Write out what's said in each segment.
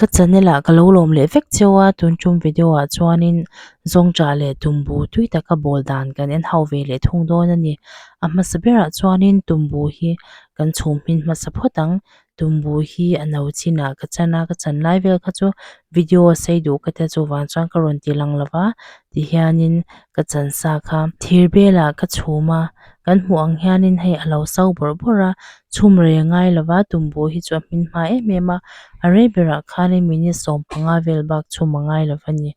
Ka channel ah ka lo lawm leh vek cheu a, tun tum video ah chuanin zawngṭah leh tumbu tui taka bawl dan kan en ho ve leh thung dawn a ni. A hmasa berah chuanin tumbu hi kan chhum hmin hmasa phawt ang, tumbu hi a no chinah ka chan a, ka chan lai vel kha chu video a sei duh ka tia chuvang chuan ka rawn ti lang lo va tihianin ka chan sa kha thir belah ka chhum a, kan hmuh ang hianin hei a lo so bawrh bawrh a, chhum rei a ngai lo va tumbu hi chu a hmin hma em em a, a rei berah khanin minute 15 vel bak chhum a ngai lo va ni.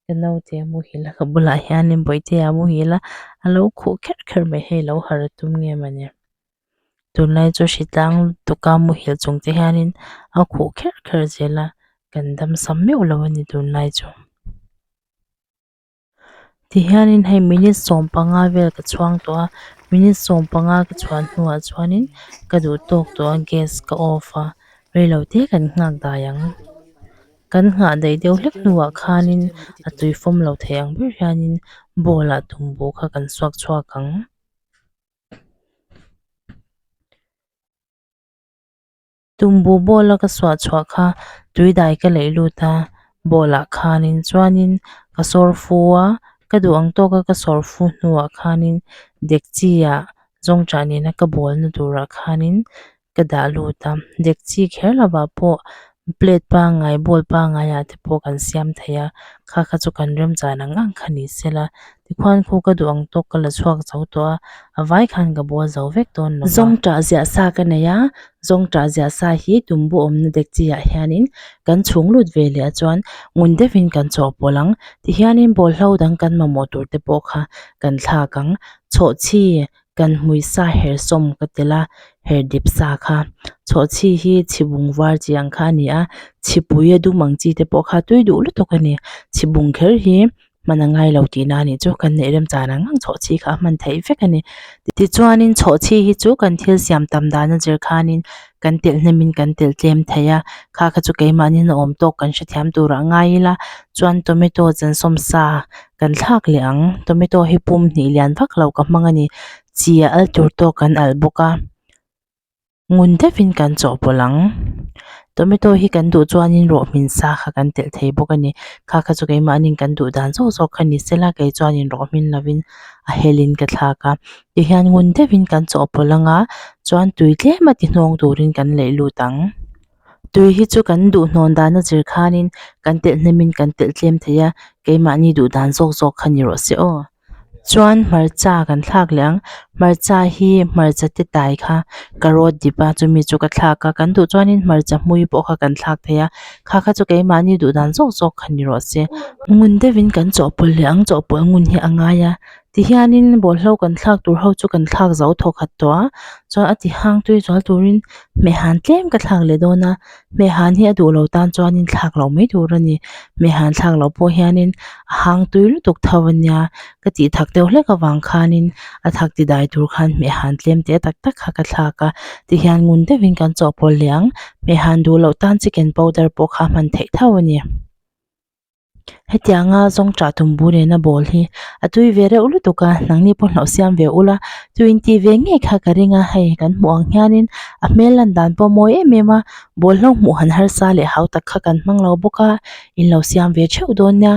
Ka naute a muhil a ka bulah hianin bawihtea a muhil a a lo khuh kherh kherh mai hei lo harh a tum nge mawni tunlai chu hritlang lutuk a muhil chung te hianin a khuh kherh kherh zel a kan dam sam meuh lo a ni tunlai chu. Tihianin hei minute 15 vel ka chhuang tawh a minute 15 ka chhuan hnuah chuanin ka duh tawk tawh a gas ka off a reilo te kan nghak dai ang. Kan nghah daih deuh hlek hnuah khanin a tui fawm lo thei ang ber hianin bowl ah tumbu kha kan suak chhuak ang. Tumbu bowl a ka suah chhuah kha tui dai ka leih lut a bowl ah khanin chuanin ka sawr fu a ka duh ang tawk a ka sawr fu hnuah khanin dekchi ah zawngṭah nena ka bawl na turah khanin ka dah lut a dekchi kher lovah pawh plate pangngai bowl pangngai ah te pawh kan siam thei a kha kha chu kan remchan ang ang kha ni sela tikhuan khu ka duh ang tawk ka la chhuak zo tawh a a vai khan ka bawl zo vek dawn lo va. Zawngṭah ziah sa ka nei a zawngṭah ziah sa hi tumbu awmna dekchi ah hianin kan chhung lut ve leh a chuan ngun deuhin kan chawhpawlh ang tihianin bawlhlo dang kan mamawh tur te pawh kha kan thlak ang chhawhchhi Kan hmui sa her sawm ka tel a, her dip sa kha. Chhawhchhi hi chhibung var chi ang kha a ni a, chhipui a dum ang chi te pawh kha tui duh lutuk a ni. Chhibung kher hi hman a ngai lo tihna a nih chu kan neih remchan ang ang chhawhchhi kha a hman theih vek a ni. Tichuanin chhawhchhi hi chu kan thil siam tam dan a zir khanin kan telh hnemin kan telh tlem thei a, kha kha chu keimahni na awm tawk kan hrethiam turah ngai ila chuan tomato chansawm sa Kan thlak leh ang, tomato hi pum hnih lian vak lo ka hmang a ni, chi a al tur tawk kan alh bawk a, ngun deuhin kan chawhpawlh ang, tomato hi kan duh chuanin rawh hmin sa kha kan telh thei bawk a ni, kha kha chu keimahniin kan duh dan zawk zawk kha ni sela kei chuanin rawh hmin lovin a helin ka thlak a, tihian ngun deuhin kan chawhpawlh ang a, chuan tui tlem a ti hnawng turin kan leih lut ang. Tui hi chu kan duh hnawn dan a zir khanin kan telh hnemin kan telh tlem thei a, keimahni duh dan zawk zawk kha ni rawh se aw. Chuan hmarcha kan thlak leh ang, hmarcha hi hmarcha te tai kha ka rawt dip a, chumi chu ka thlak a, kan duh chuanin hmarcha hmui pawh kha kan thlak thei a, kha kha chu keimahni duh dan zawk zawk kha ni rawh se. Ngun deuhin kan chawhpawlh leh ang, chawhpawlh ngun hi a ngai a. Tihianin bawlhlo kan thlak tur ho chu kan thlak zo thaw khat tawh a, chuan a ti hang tui zual turin hmehhan tlem ka thlak leh dawn a, hmehhan hi a duh lo tan chuanin thlak loh mai tur a ni, hmehhan thlak loh pawh hianin a hang tui lutuk tho a nia, ka tih thak deuh hlek avang khanin a thak ti dai tur khan hmehhan tlem teh tak tak kha ka thlak a, tihian ngun deuhin kan chawhpawlh leh ang, hmehhan duh loh tan chicken powder pawh kha hman theih tho a ni. Hetianga zawngṭah tumbu nena bawl hi a tui ve reuh lutuk a, nangni pawh hlauh siam ve ula, tui in tih ve ngei kha ka ring a, hei kan hmuh ang hianin a hmel lan dan pawh a mawi em em a, bawl hlo hmuh han harsa leh hau tak kha kan hmang lo bawk a, in lo siam ve theuh dawn nia.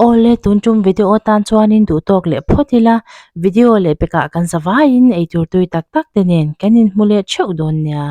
Awle tun tum video atan chuanin duh tawk leh phawt ila, video leh pekah kan zavaiin eitur tui tak tak te nen kan inhmu leh theuh dawn nia.